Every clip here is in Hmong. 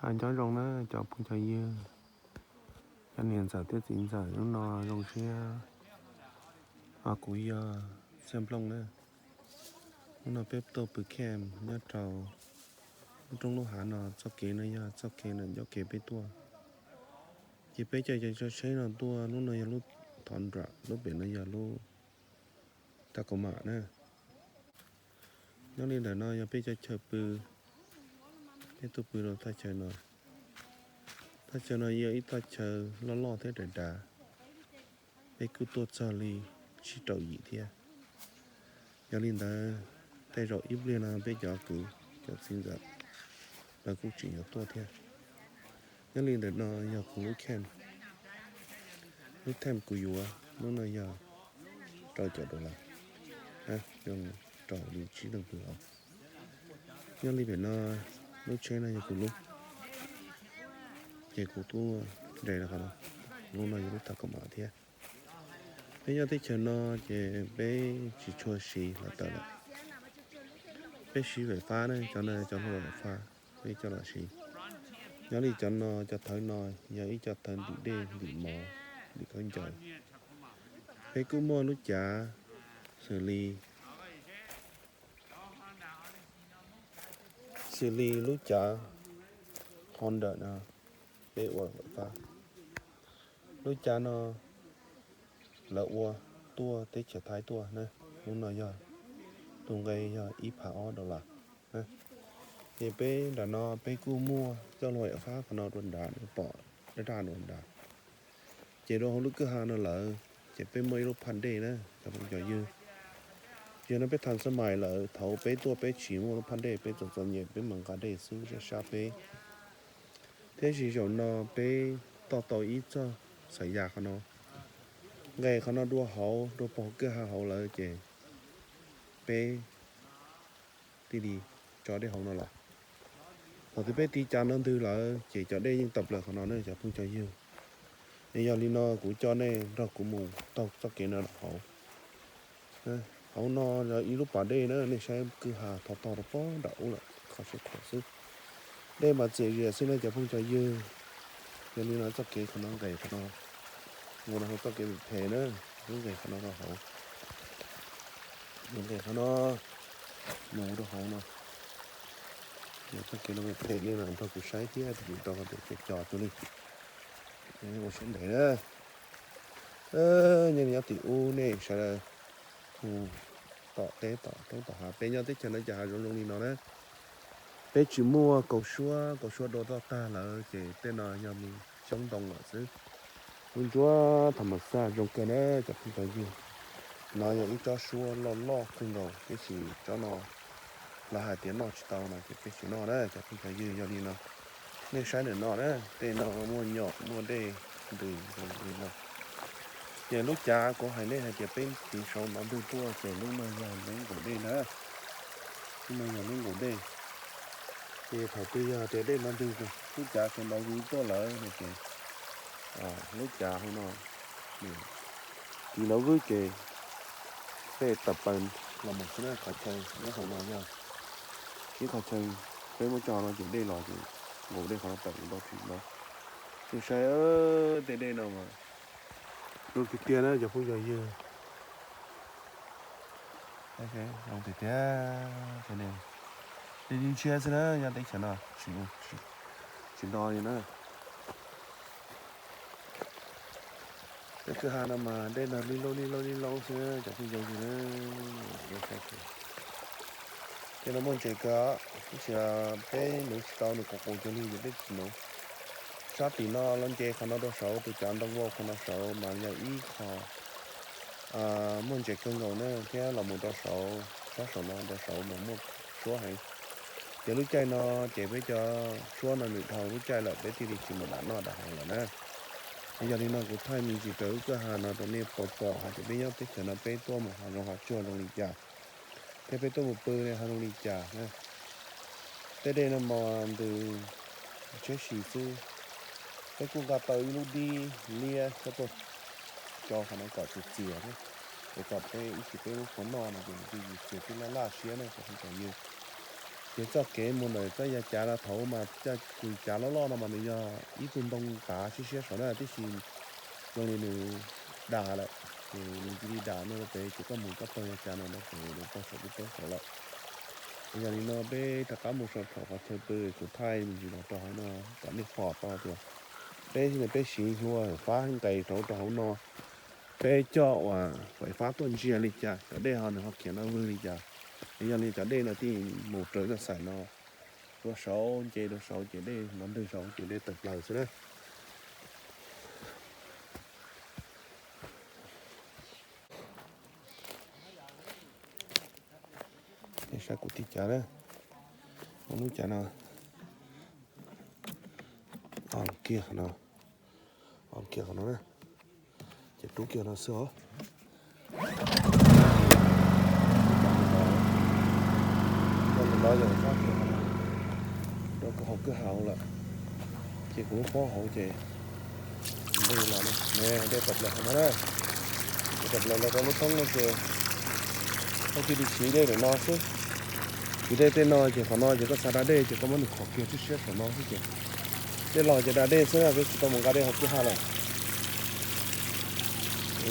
Nyob zoo na cov phooj cov ywg, cov niam ntxawm thiab txiv ntxawm, hnub no zoo siab. Kuv yog Xeeb Nplooj na. Hnub no peb tuaj pw camp nyob rau lub roob lub hav no. Txoj kev no yog txoj kev ntawm ncauj kev peb tuaj, ces peb caij cov tsheb no tuaj. Lub no yog lub thov nram, lub pem no yog lub Tacoma na. Nyob li ntawm no yog peb cov chaw pw, peb tuaj pw rau thaj chaw no. Thaj chaw no yog ib thaj chaw loj loj thiab dav dav, peb kuj tuaj txog li tsib rau yim thiab. Yog li ntawd, tej zaum ib pliag no peb cov kwv cov txiv ntxawm lawv kuj tseem yuav tuaj thiab. Nyob li ntawm no yog kuv lub camp, lub camp kuv yuav hnub no yog rau caum dollar, rau li tsib leeg pw os. Nyob li pem no, lub tsheb no yog kuv lub, ces kuv tuaj nres rau qhov no. Lub no yog lub Tacoma thiab. Peb nyob teb chaws no ces peb tsis tshua siv hluav taws lawm, peb siv faim fab na, cov no cov hluas faim fab peb coj los siv. Nyob li cov no, cov thawv no yog ib co thawv ntim dej, ntim mov, ntim khaub ncaws. Peb kuj muaj lub cav xws li, xws li lub cav Honda no, peb ua faim fab. Lub cav no lawv ua tuaj teb chaws Thaib tuaj na. Lub no yog tus nqe yog ib phav ob dollar. Ces peb nram no peb kuj muaj coj lub faim fab qhov no rau nrad, pom daj daj rau nrad. Ces rau hauv lub kwj ha no lawm ces peb muaj ib lub phaj dej na cov phooj cov ywg. Yog no peb tham xab mais lawm, thaum peb tuaj peb tsis muaj lub phaj dej, peb txom txom nyem peb mas nqa dej xwb sab sab peb. Tiam sis zaum no peb toj tau ib txoj xav yas qhov no, nqes qhov no dua hauv, dua pog kwj ha hauv lawm ces peb thiaj li tso dej hauv no los. Thaum twg peb tiv cav no ntws lawm ces cov dej yeej tawm plaws qhov no na cov phooj cov ywg. Es yog li no kuv coj nej nrog kuv mus taug txoj kev no rau hauv. Hauv no yog ib lub pas dej na, nej saib kwj ha tho tog rau pog nram ub lawm, qhov tsheb khuam xwb. Dej mas txias zias xwb na cov phooj cov ywg. Yog li no txoj kev qhov no nqes qhov no mus rau hauv txoj kev phem phem na, lub nqes qhov no rau hauv, lub nqes qhov no mus rau hauv no. Yog txoj kev no phem phem, nej los nrog kuv saib thiab, kuv tau tias co co cuag li. Ua siab ntev na. Nyob li nyob tim ub nej sawv daws mus tom teb tom roob tom hav, peb nyob teb chaws no cas hav zoov zoo li no na. Peb tsis muaj kaus suab, kaus suab dua toj tag lawm ces tej no yog me xyoob ntoo lawm xwb. Lub ntsuab tham mas xaj zoo kawg na cov phooj cov ywg. No yog ib tsob suab loj loj kawg nkaus, tiam sis tsob no lawv hais tias noj tsis tau no ces peb tsis noj na cov phooj cov ywg. Yog li no nej saib ntawm no na, tej no muaj nyom muaj dej ntws li no. Ces lub cav kuv hais nej hais tias peb tiv saud nov ntwg tuaj ces lub no yog lub nkaum dej na. Lub no yog lub nkaum dej. Ces thaum twg yog tias dej nov ntwg, lub cav tsuas nov vwv tuaj lawm no ces lub cav hauv no tiv nov vwb ces peb tawm plaws los mus xwb na. Qhov chaw nyob hauv no yog ib qhov chaw peb muab tso no ces dej los ces nkaum dej qhov no tawm mus rau tim no. Nej saib tej dej no mas zoo tiag tiag na cov phooj cov ywg. Zoo tiag tiag, dej ntshiab xwb na, nyob teb chaws no tsis do li na. Peb kwj ha no mas dej no lij loob lij loob lij loob xwb cov phooj cov ywg na. Tej no muaj ntses kawg, tab sis peb nuv tsis tau, nws qus qus cuag li ces peb tsis nuv. Sab tim no los nce qhov no rau saud, tus cav ntoo vau qhov no saud mas yog ib qho muaj ntses kawg nkaus na, thiab los mus rau saud, sab saum no rau saud mas muaj suab heev. Ces lub caij no ces peb cov suab no nws dhau lub caij lawm, peb thiaj li tsis mus dam noj dam haus lawm na. Yog li no kuv thaij me ntsis raws lub kwj ha no rau nej pom pom hais tias peb nyob teb chaws no peb tuaj mus hav zoov hav tsuag zoo li cas, thiab peb tuaj mus pw ne ho zoo li cas na. Tej dej no mas ntws tsheb si xwb. Peb kuj nqa tau ib lub dib liab coj tuaj co qhov no kom txias txias thiab, es kom peb ib chim peb muab phua noj no ces nws thiaj txias txias thiab laj laj siab na cov phooj cov ywg. Ces txoj kev mus ntawm txoj ya cav no thaum mas cov cav loj loj no mas nws yog ib tug ntoo tav siab siab saum na, tiam sis zoo li nws dam lawm, ces nws cia li dam no rau pem ces koj mus koj taug ya cav no rau pem rau saum peb teb saud lawm. Yog li no peb rov qab mus saum qhov chaw pw kuv thaij me ntsis los rau hauv no kom nej pom tau tias peb, peb siv hlua fab nqes rau rau hauv no, peb coj uas fais fab tuaj ntsia li cas cov dej ho nws ho khiav no vwg li cas. Yog li cov dej no thiaj mus raws zaj xaim no, rau saud nce rau saud ces dej no ntwg saud ces dej tawm plaws xwb na. Nej saib kuv tig cav na, lub cav no, o kiag qhov no, o kiag qhov no na, ces rub kiag no xwb os. Rau hauv kwj ha lawm, ces kuv lub pob hauv ces ntws los, dej tawm plaws qhov no na, dej tawm plaws los rau lub thoob no ces koj cia li siv dej ntawm no xwb. Siv dej tej no ces qhov no ces koj xav da dej ces koj muab nws khom kiag tib siab saum no xwb ces dej los ces da dej xwb na, peb tsis tau mus nqa dej hauv kwj ha lawm.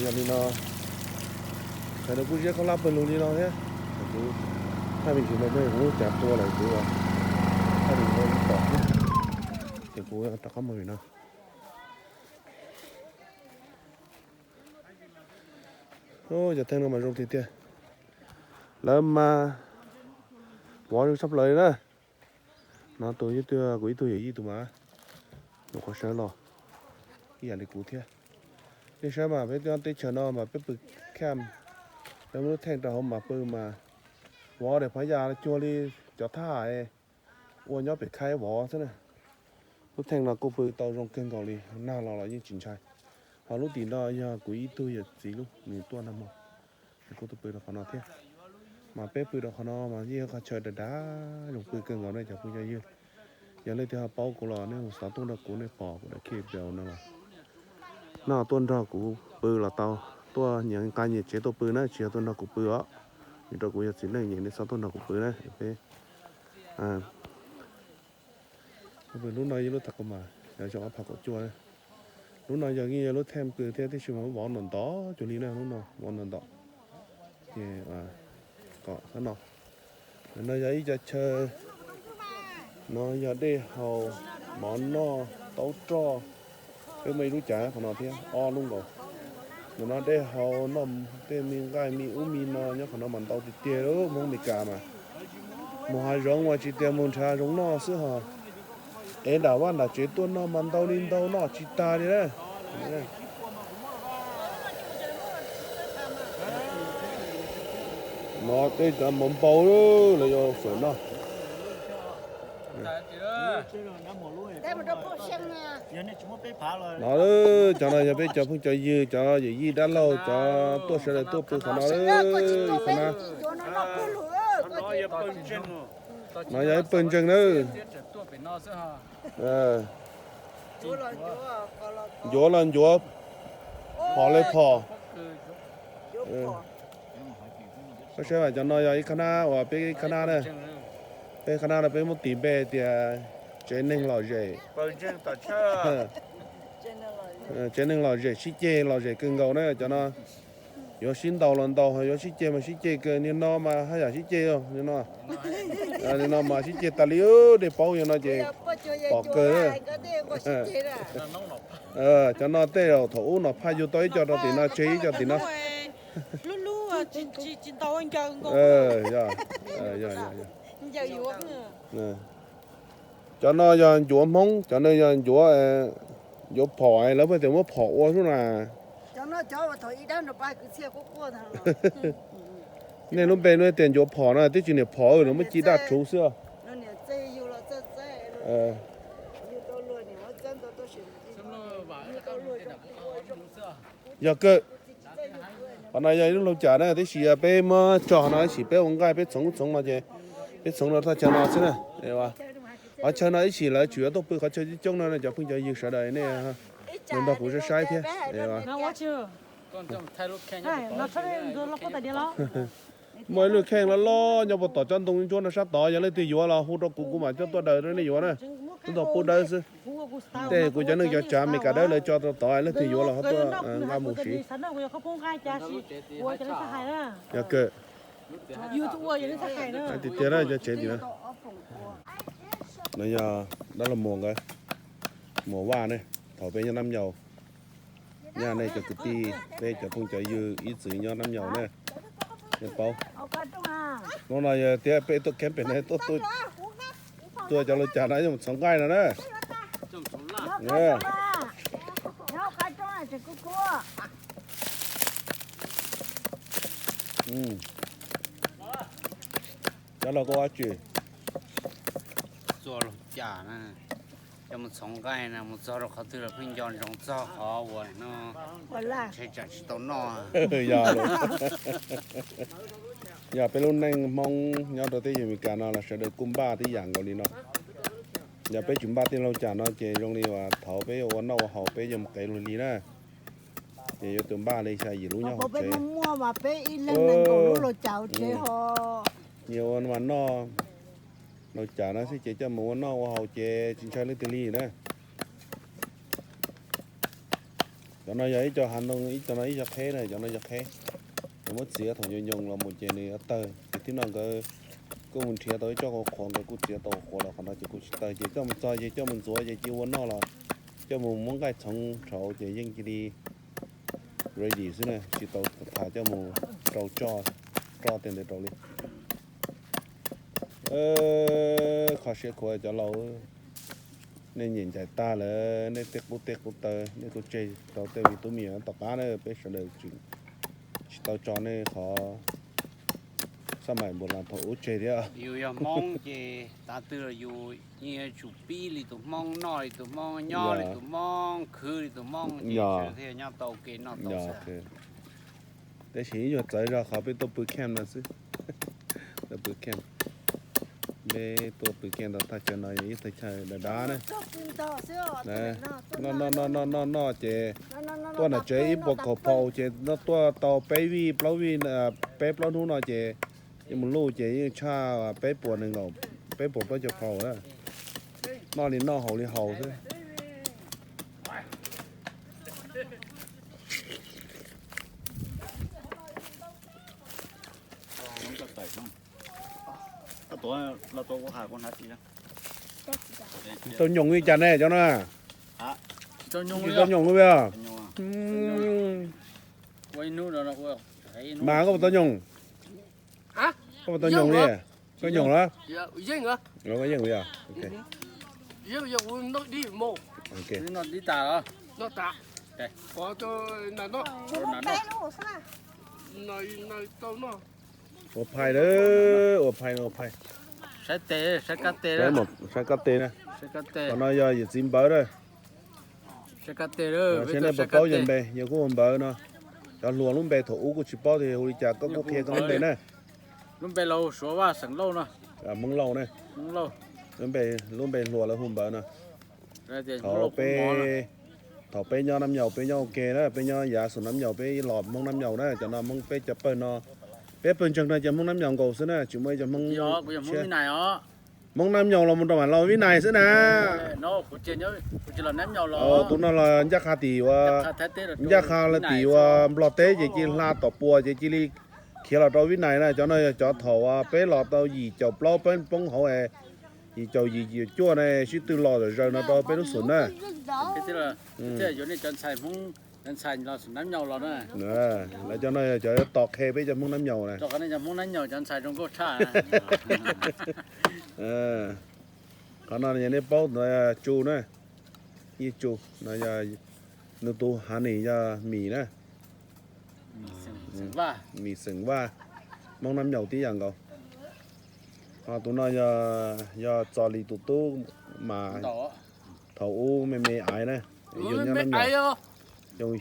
Yog li no, sawv daws kuj ziab khaub hlab pawg lug li no thiab. Kuv thaij me ntsis no rau nej kuv lub cav tua lawm kuv thaij me ntsis no pom thiab. Ces kuv rov qab mus vim no. Cov theej no mas zoo tiag tiag. Lawv mas vov zoo tshaj plaws li na. No tus ib tug, kuv ib tug yawm yij tus mas nyuam qhuav sawv los ib yam li kuv thiab. Nej saib mas peb teb chaws no mas peb pw camp, peb muab lub theej rau hauv mas pw mas vov daim phab yas cuag li cov thab ham ua nyob pem khaib vov xwb na. Lub theej no kuj pw tau zoo kawg nkaus li, nag los los yeej tsis ntshai. Ho lub tim no yog kuv ib tug yawm txiv lub, nws tuaj nag hmo, nws kuj tuaj pw rau qhov no thiab. Mas peb pw rau qhov no mas yeej yog qhov chaw dav dav zoo pw kawg nkaus ne cov phooj cov ywg. Yog leej twg ho paub kuv los nej mus xov tooj nrog kuv, nej pom kuv daim video no los, nej tuaj nrog kuv pw los tau. Tuaj nyias nqa nyias tsev tuaj pw na, tsis yog tuaj nrog kuv pw os. Vim rau kuv yog txiv neej ces nej txhob tuaj nrog kuv pw na. Peb lub no yog lub tham kuv mas yog xyoo ob phav kaum cuaj. Lub no yog yeej yog lub theej pw thiab, tiam sis mas vov ntau ntau cuag li na, lub no vov ntau ntau. Ces kom no, no yog ib co chaw, no yog dej haus, mov noj, taub roj. Peb muaj ib lub cav qhov no thiab ob lub nkaus. Ntawm no dej haus, noj tej me nqaij me ub me no nyob qhov no mas ntau tiag tiag li. Hmoob Meskas mas mus hav zoov mas tsis tias mus nrhiav hav zoov noj xwb ho, ev nram vaj nram tsev tuaj noj mas ntau li ntau, noj tsis tag li na. Mov tej cov mov npau lawv yuav fawm noj. No, cov no yog peb cov phooj cov ywg, cov yawm yij dab laug, cov tuaj sawv daws tuaj pw qhov no, ib qho na. No yog ib pawg ntseeg na. Ncuav los ncuav, phom los phom. Koj saib mas cov no yog ib qho na uas peb ib qho na na, peb qho na no peb muab tis npe tias tsev neeg lom zem. Tsev neeg lom zem, sib ceg lom zem kawg nkaus na cov no. Yuav sib ntaus los ntaus, yuav sib ceg mas sib ceg kawg, niag no mas haj yam sib ceg os, niag no. Niag no mas sib ceg tas li, dej paub yog no ces pom kawg. Cov no tej zaum thaum ub no phaj yug tau ib co rau tim no, tseg ib co tim no. Cov no yog ncuav Hmoob, cov no yog ncuav, ncuav phom, lawv pheej tias muab phom ua xwb na. Nej lub npe no tias ncuav phom no, twb tsis niam phom no muab ci daj rhuv xwb. Yog kawg, qhov no yog ib lub hlau cas na, tab sis peb muab tso no tab sis peb ua nqaij peb txhoov txhoov no ces peb txhoov rau thaj chaw no xwb na. Qhov chaw no ib sim lawv tseem yuav tuaj pw qhov chaw coob coob no cov phooj cov ywg sawv daws nej nrog kuv saib saib thiab. Muaj ib lub kheej loj loj nyob puag tom tsob ntoo ntsuab no sab tod, yog leej twg yuav los hu rau kuv, kuv mam coj tuaj daws rau nej yuav na. Tab tom pub dawb xwb. Tej kuv cov neej cov tsav Meskas dawb lawv tso tau tod, leej twg yuav los ho tuaj nqa mus siv. Yog kawg. Tiag tiag na, cov tsev tim na. No yog dab laug Muas nkawd, Muas Vaj ne, thaum peb nyob Nab Nyaus. Nyaj nej cov kwv tij, peb cov phooj cov ywg ib txwm nyob Nab Nyaus na, nej paub. Hnub no yog tias peb tuaj camp pem no, tuaj cov laug cas no yuav mus txhoov nqaij no na. Cov laug koj ua tsi? Txua laug cas na, coj mus txhoov nqaij na, mus txog rau qhov twg los pheej nco ntsoov txog qhov uas no, ntshe tsam tsis tau noj. Yog, yog peb lub neej Hmoob nyob rau teb chaws Amelikas no los sawv daws kuj npaj tib yam nkaus li no. Yog peb tsis npaj tej laug cas no ces zoo li uas thaum peb yuav ua noj ua haus peb yuav mus qev luag li na. Ces yuav tus npaj li xya yim lub nyob hauv tsev. Nyias ua mas noj laug cas no xwb ces coj mus ua noj ua haus ces tsis ntshai leej twg li na. Cov no yog ib co hav ntoo, ib co no ib co qheb na, cov no yog qheb. Nws muab txiav thaum nyoos nyoos los mus ces nws yuav tawg. Ces thib no nkawd kuj mus nrhiav tau ib tsob qhuav qhuav, nkawd kuj txiav tau qhuav los qhov no ces kuj tsis tawg. Ces coj mus txog ces coj mus ntxuav ces cia ua noj los coj mus muab nqaij txhoov rau ces yeej cia li ready xwb na, tsis tau tham coj mus rau tso, roj tej ntawd rau li. Kho siab khuav cov laus, nej nyiam ncaim tag lawm, nej tej qub teb qub taw nej kuj tseg rau tej me tub me nyuam tom qab na, peb sawv daws tsis tau tso nej qhov xab mais npus las thaum ub tseg thiab. Yus yog Hmoob ces tav twg los yus yeej yuav tsum pib li tus Hmoob, noj li tus Hmoob, nyob li tus Hmoob, khwv li tus Hmoob ces sawv daws thiaj nyob tau ua ke noj tau xwb. Tab sis ib nyuag txawv zog qhov peb tuaj pw camp no xwb. Tuaj pw camp, peb tuaj pw camp tau thaj chaw no yog ib thaj chaw dav dav na. Noj noj noj noj noj ces tuaj nram tsev ib puas kaum phau ces no tuaj tau peb vij plaub vij, peb plaub hnub no ces yeej mus luj ces yeej tshaj peb puas nees nkaum, peb puas plaub caug phau na. Noj li noj haus li haus xwb. Tsis tau nyoos li cas ne cov no? Tsis tau nyoos li as. Mas koj puas tau nyoos? Koj puas tau nyoos li? Koj nyoos los? Koj yeej li as. Ua phai lawm, ua phai, ua phai. Saib tes, saib kab tes, saib kab tes na. Qhov no yog yawm txiv Npawv na. Saib nej puas paub yawg npe, yawg kuj hu Npawv no. Cov hluas lub npe thaum ub kuj tsis paub tias hu li cas, koj kuj qhia koj lub npe na. Lub npe laus Suav Vaj xeem Lauj no. Hmoob Lauj ne. Lub npe hluas lawv hu Npawv no. Thaum peb, thaum peb nyob Nab Nyaus peb nyob ua ke na, peb nyob yav xus Nab Nyaus peb los Hmoob Nab Nyaus na, cov no Hmoob peb cov pawg no, peb pawg ntseeg no cov Hmoob Nab Nyaus nkauj xwb na, tsis muaj ib cov Hmoob. Hmoob Nab Nyaus los mus rau mam los Vib Nais xwb na. Tus no los ncaj qha tim ua, ncaj qha tim ua Nplog teb ces cia li hla tom puas ces cia li khiav los rau Vib Nais na. Cov no yog cov thaum peb los tau yim caum plaub peb poob hauv, yim caum yim yim caum cuaj na sib tw los zom zaws no rau peb lub xus na. Lawv cov no yog cov tos qhe peb cov Hmoob Nab Nyaus na. Qhov no nej paub Tsu na, Yij Tsu no, nws tus honey yog Mis na. Mis xeem Vaj, Hmoob Nab Nyaus tib yam nkaus. Ho tus no yog Txos Lis tus tub mas thaum ub me me aiv na, yug nyob Nab Nyaus,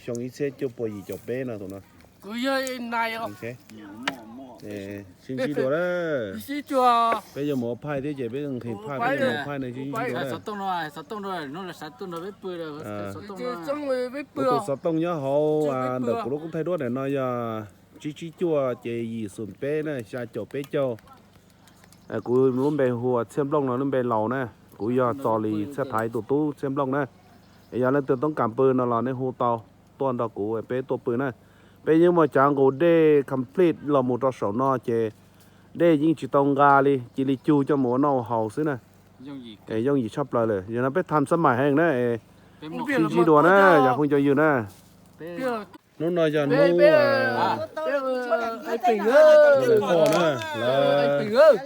xyoo ib txhiab cuaj puas yim caum peb no tus no. Sib ntsib dua na. Peb yuav mus ua phaij thiab ces peb nqhis phaij, peb yuav mus ua phaij no sib ntsib dua na. Kuv tus xov tooj nyob hauv ntawm kuv lub koob thaij duab ntawm no yog tsib tsib cuaj ces yim xoom peb na, xya caum peb caug. Kuv lub npe hu ua Txhiaj Nplooj no, lub npe laus na. Kuv yog Txos Lis Txhiaj Thaiv tus tub Txhiaj Nplooj na. Es yog leej twg toob kas pw no los nej hu tau tuaj nrog kuv peb tuaj pw na. Peb yeej muaj cov nqus dej complete los mus rau saum no ces dej yeej tsis tau nqa li, cia li cug coj mus ua noj ua haus xwb na. Es yooj yim tshaj plaws lawm, yog no peb tham xab mais heev na. Sib ntsib dua na, yog phooj cov ywg na. Hnub no yog hnub lawv tuaj na, lawv,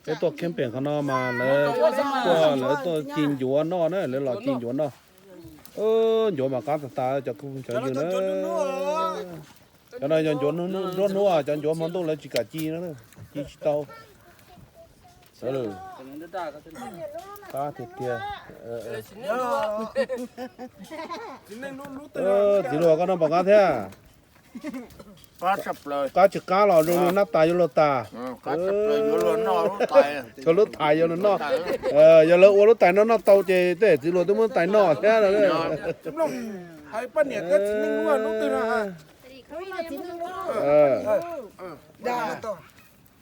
peb tuaj camping qhov no mas lawv tuaj, lawv tuaj ci ncuav noj na, lawv los ci ncuav noj. Ncuav mas qab tag tas cov phooj cov ywg na. Cov no yog ncuav nruab hnub, cov ncuav hmo ntuj lawv tsis kam ci no, ci tsis tau. Qab tiag tiag. Txiv Luag koj noj puas qab thiab? Qab tsis qab los zoo li nab tas yuav luag tas. Tsuas lub tais yuav luag noj. Yog lawv ua lub tais no noj tau ces tej txiv luag twb muab tais noj thiab.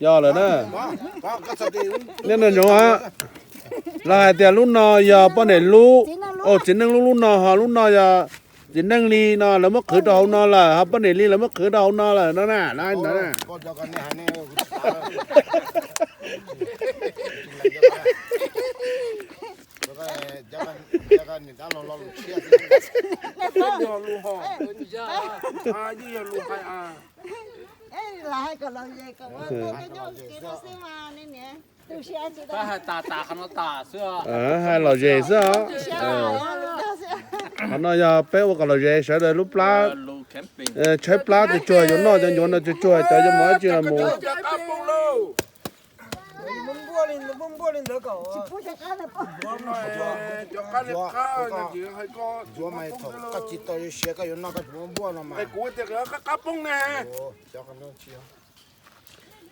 Yog lawm na. Nej nco ntsoov, lawv hais tias lub no yog poj niam lub, txiv neej lub, lub no ho lub no yog txiv neej li no, lawv muab qhwv rau hauv no lawm, ho poj niam li lawv muab qhwv rau hauv no lawm no na. Hais lom zem xwb os. Qhov no yog peb ua kom lom zem sawv daws lub plab, tshaib plab tsuag tsuag yuav noj cov ncuav no tsuag tsuag cov yuav mus dab tsi los mus.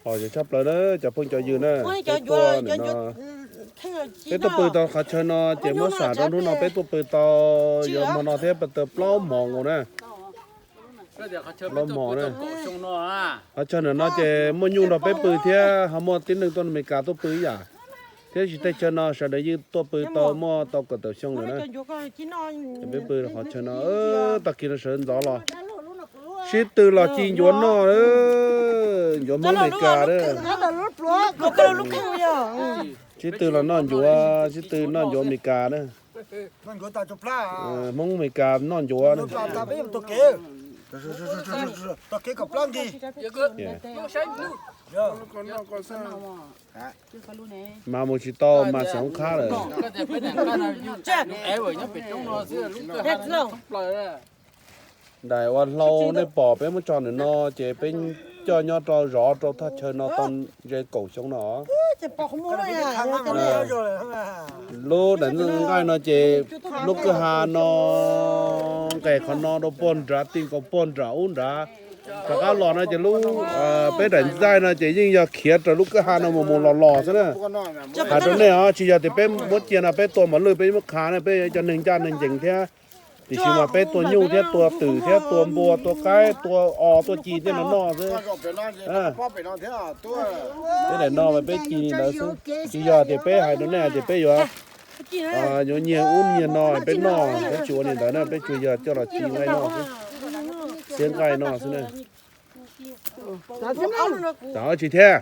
Lom zem tshaj plaws na cov phooj cov ywg na. Peb tuaj ntawm no, peb tuaj pw tau qhov chaw no ces muab xam rau hnub no peb tuaj pw tau yuav hmo no thiab pw tau plaub hmo nkaus na. Plaub hmo na. Qhov chaw ntawm no ces muaj nyuj nrog peb pw thiab ho muaj tib neeg tuaj Amelikas tuaj pw ib yam. Thiab tsis tej chaw no sawv daws yeej tuaj pw tau muaj tau kaum tawm xyoo lawm na. Peb pw qhov chaw no, tag kis no sawv ntxov los sib tw los ci ncuav noj, ncuav Hmoob Amelikas na. Sib tw los noj ncuav, sib tw noj ncuav Amelikas na. Hmoob Amelikas noj ncuav na. Mas mus tsis tau mas xeem qhab lawm. Daim ua hlau nej pom peb muab tso ntawm no ces peb coj nyob rau zov rau thaj chaw no tau ze kaum xyoo no. Lub daim nqaij no ces lub kwj ha no nqes qhov no rau puag nrad, ti nkaus puag nram ub nrad. Rov qab los no ces lub, peb daim ntxaij no ces yeej yog khiav raws lub kwj ha no mus mus los los xwb na. Hais rau nej os, tsis yog tias peb muab cia no peb tua mos lwj peb muab qha na, peb cov neeg ncaj neeg ncees thiab. Tiam sis mas peb tua nyuj thiab tua twm thiab tua npua tua qaib tua os tua ci tej no noj xwb. Peb daim no mas peb ci li ntawd xwb, tsis yog tias peb hais rau nej hais tias peb yuav, yuav nyiag ub nyiag no peb noj, peb tsis ua li ntawd na, peb tsuas yog coj los ci nqaij noj xwb, xiab nqaij noj xwb na. Tam tsis thiab.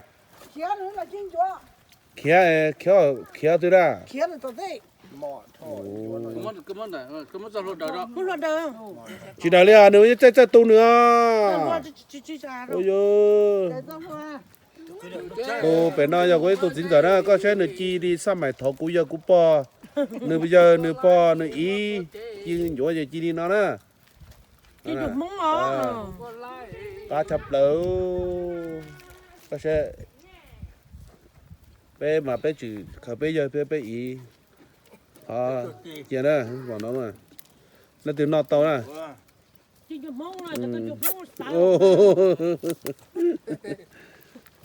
Khiav, khiav twg na? Tsis daws li os, nws txaij txaij tu nws. Tus pem no yog kuv ib tug txiv ntxawm na, koj saib nws ci li xab maim thaum kuv yawg kuv pog, nws yawg nws pog nws iv ci ncuav ces ci li no na. Qab tshaj plaws. Koj saib, peb mas peb tsis khaws peb yawg peb iv. Cia na, leej twg noj tau na.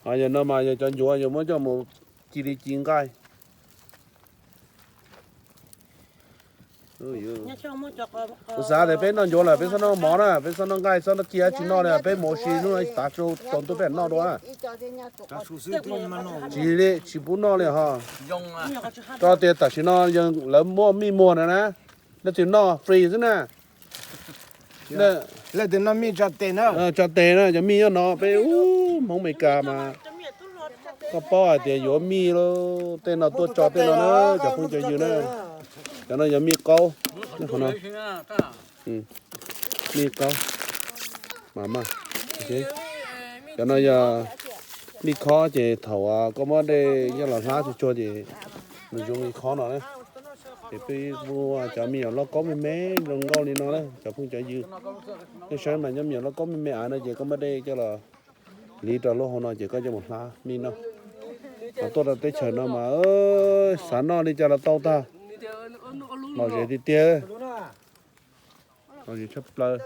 Ho yog no mas yog cov ncuav yog muab coj mus ci li ci nqaij. Kuv xav tias peb noj ncuav lawm peb txhob noj mov na, peb txhob noj nqaij, txhob noj kiag tsis noj li, peb mus ua si hnub no tav su tsaus ntuj peb noj dua. Tsis li, tsis pub noj li ho. Rau tias tam sim no lawv muaj mij muag na na, leej twg noj free xwb na. Leej twg noj mij tso tes na. Tso tes na, cov mij nyob no peb ub Hmoob Amelikas mas koj paub hais tias yuav mij lub tej no tuaj tso tej no na, cov phooj cov ywg na. Cov no yog mij qaub, qhov no mij qaub. Cov no yog mij khob ces thaum koj muab dej coj los hlab tsuag tsuag ces nws zoo li khob no na. Ces peb muaj cov me nyuam lauj kaub me me zoo nkauj li no na cov phooj cov ywg. Nej saib mas cov me nyuam lauj kaub me me av no ces koj muab dej coj los hliv rau lub hauv no ces koj coj mus hlab mij noj. Mas tuaj rau teb chaws no mas xav noj li cas los tau tag. Lom zem tiag tiag. Lom zem tshaj plaws.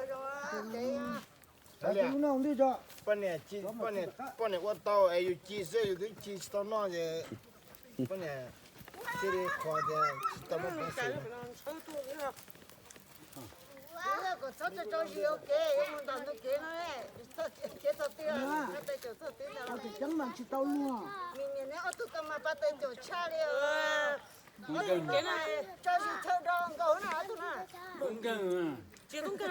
Poj niam ua tau es yus ci xwb, yus twb ci tsis tau noj ces poj niam thiaj li qhuas tias tsis tau muaj peev xwm. Tsis tub nkeeg,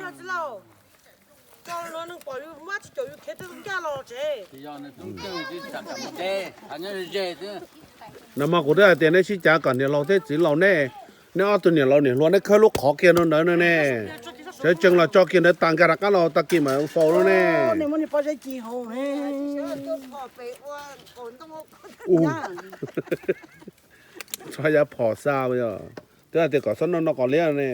yog tsis laus, koj no neeg pom yus muab tsis caum yus khiav tej nkaj los tsev. Nag hmo kuv twb hais tias nej sib cav kom niam laus thiab txiv laus nej, nej ob tug niam laus niam hluas nej khawb lub qhov kiag no ntawd no ne. Sawv tsees los tso kiag ntawd tas nkag rov qab los tag kis mam faus no ne. Txhob yav phom xa yog, twb hais tias kom txhob noj noj qos liab ne.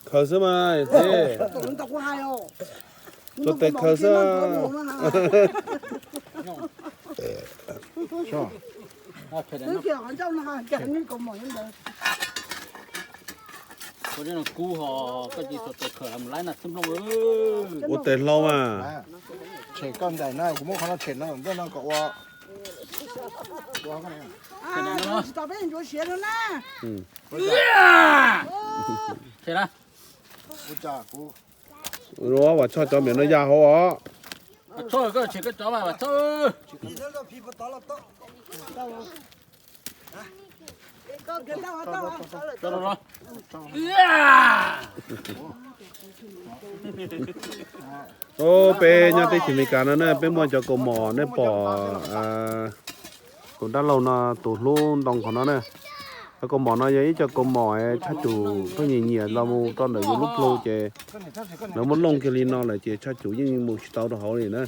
Khaws xwb mas, tuav tes khaws xwb. Kub ho koj cia li tuav tes khaws mus laib na xwb nplooj. Ua tes hlau mas. Tshem koj ntais na, kuv muab qhov no tshem no ntej no kom ua. Tsis tau peb ncuav siav no na. Vam Txhoj cov miam no ya hauv os. Peb nyob teb chaws Amelikas no ne, peb muaj cov kaus mom nej pom tus dab laug no tus hlub ntoo qhov no na. Cov kaus mom no yog ib co kaus mom tshaj cum pheej nyiam nyiam los mus rau ntawm yus lub plhu ces lawv muab looj kiag li no lawm ces tshaj cum yeej mus tsis tau rau hauv li na.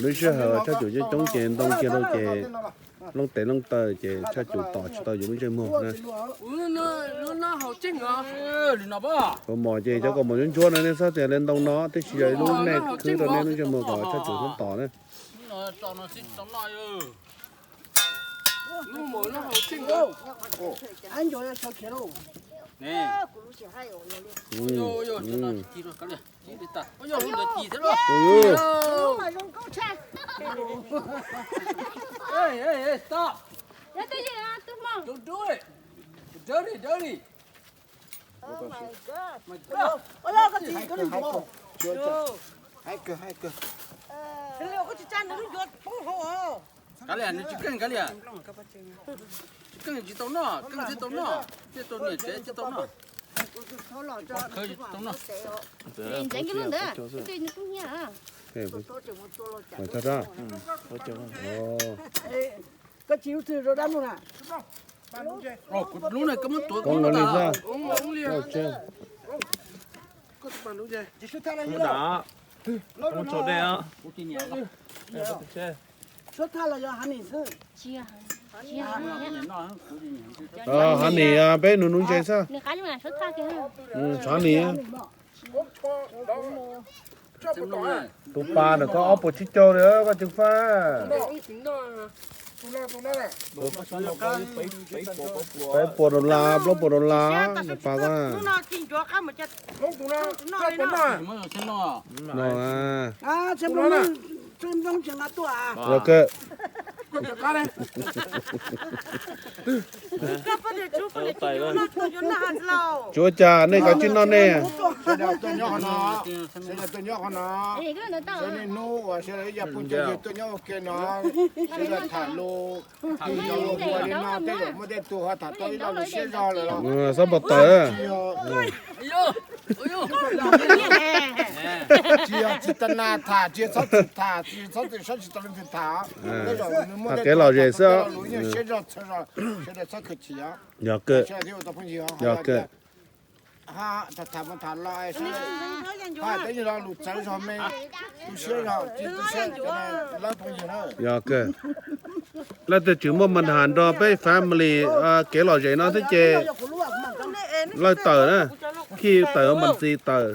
Lub sij hawm tshaj cum coob coob ces ntoo kiag rau ces looj tes looj taw ces tshaj cum tom tsis tau yus lub ntsej muag na. Kaus mom ces cov kaus mom ntsuab ntsuab no nej txhob tias li ntoo no, tab sis yog ib lub nej khwb rau nej lub ntsej muag kom tshaj cum txhob tom na. Kav liam, nws tsis keej, kav liam. Tsis keej tsis tau noj, keej thiaj tau noj, thiaj tau niam tsev thiaj tau noj. Khawb tsis tau noj. Lub no koj muab tuav kom Hav nis, peb nus nuv ntses xwb. Hav nis. Tus pas ntawm koj ob puas tsib caug li koj ceev faj. Peb puas dollar, plaub puas dollar, pab ko na. No, ok. Tsis ua cas, nej kav tsij noj nej. Sawv daws tuaj nyob qhov no, sawv daws tuaj nyob qhov no, sawv daws hnub uas sawv daws ib yam phooj ywg tuaj nyob ua ke no, sawv daws tham lus, ua li no tej zaum muaj tej tug ho tham tau ib lo lus siab zog lawm los. Xob pov tawm. Tsis yog tsis tas nas tham, tsis yog txhob txwm tham, tsis yog txhob txwm saib tsis taus leej twg tham. Tej zaum nws muaj tej tug tham tau tej lo lus siab zog txhawj zog, sawv daws txhob khaws chim os. Yog kawg, yog kawg. Tham tham los, peb yog lo lus txawv zog me, tu siab zog, tu siab lawv phooj ywg na. Yog kawg. Leej twg tseem muaj mas has nrog peb family kev lom zem no thiab ces lawv tawm na, khij tawm mas ntxis tawm.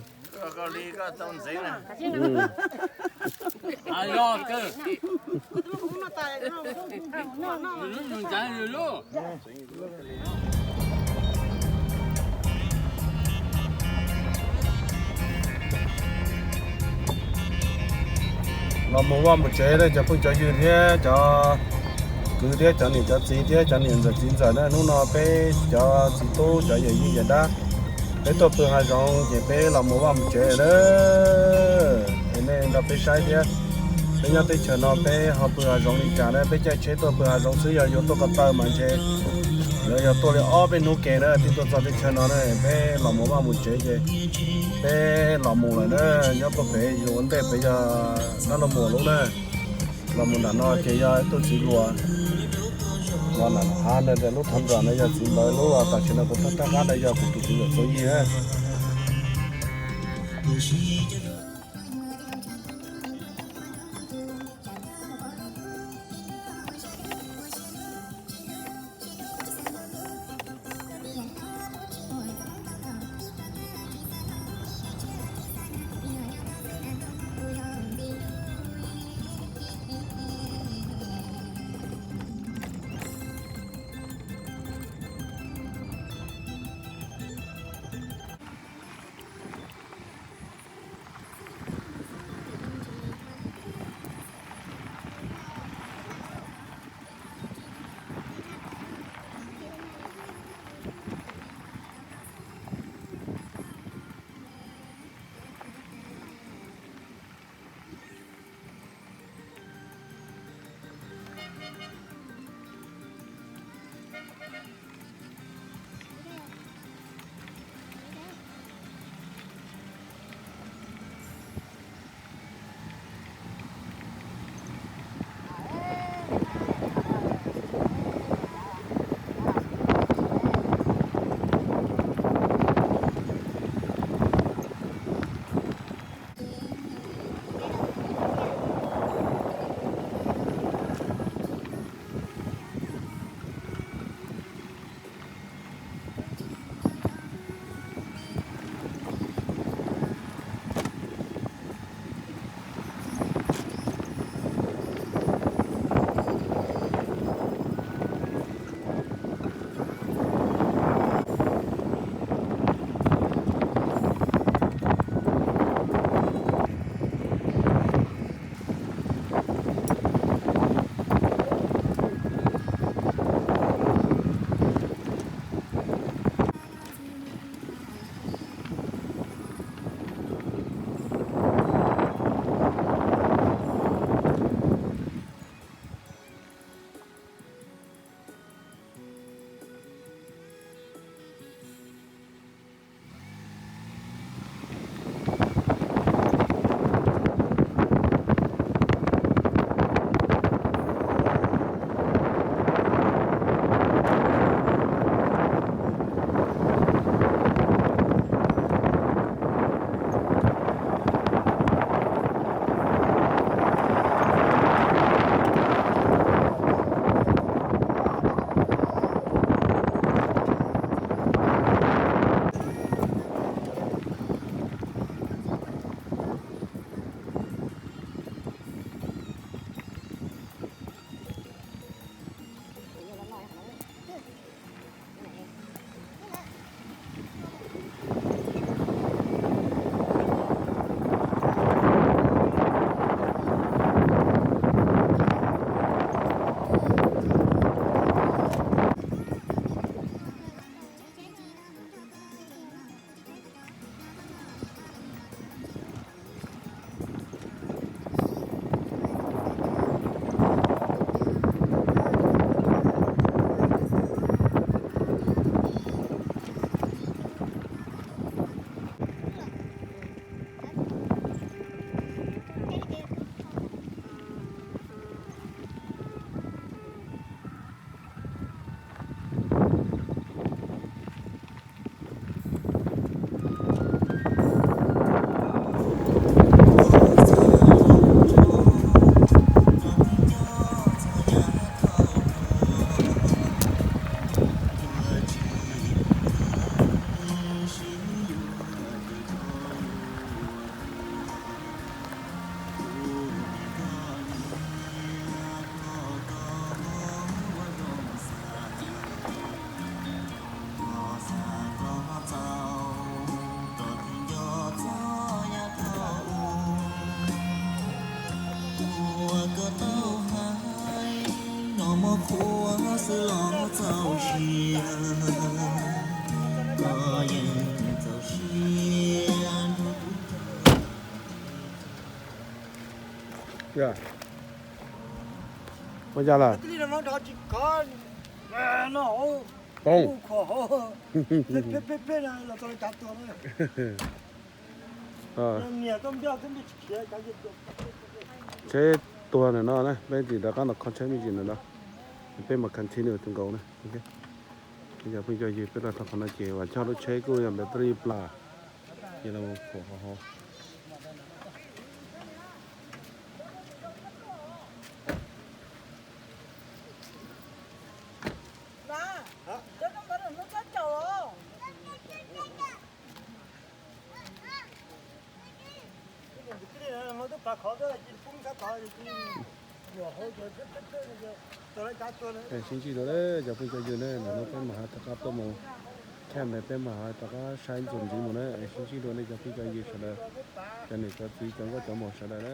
Los mus vaj mus tsev na cov phooj cov ywg thiab cov kwv thiab cov niam cov txiv thiab cov niam ntxawm txiv ntxawm na, hnub no peb cov txiv tub cov yawm yij yawm dab, peb tuaj pw hav zoov ces peb los mus vaj mus tsev na. Es nej nrog peb saib thiab, peb nyob teb chaws no peb ho pw hav zoov li cas na, peb caij tsheb tuaj pw hav zoov xwb, yog yuav tuaj ko taw mas ntshe lawv yog tuaj li ob peb hnub ke na thiaj tuaj txog teb chaws no na. Peb los mus vaj mus tsev ces peb los mus lawm na, nyob puag pem yus ua ntej pem yog Nab Lauj Muas lub na. Los mus nram no ces yog ib tug txiv hluas, los nram hav na, lub thab nram no yog txiv ntawd lub, tam sim no kuv thab thab qab no yog kuv tus txiv hluas txuas yig na. Ua cas lawm? Poob. Tsheb tuag ntawm no na, peb tsis rov qab los kho tsheb me ntsis ntawm no, peb mam continue to go na. Cov phooj cov ywg, peb los txog qhov no ces Vam Choj lub tsheb kuj yog battery plam, ces los phuam hauv hauv. Sib ntsib dua cov phooj cov ywg na, ntawm no peb mam ho rov qab tuaj mus, tshaj ntawd peb mam ho rov qab saib ntxuas ntxiv mus na. Sib ntsib dua nej cov phooj cov ywg sawv daws, cov niam cov txiv cov nkauj cov muam sawv daws na.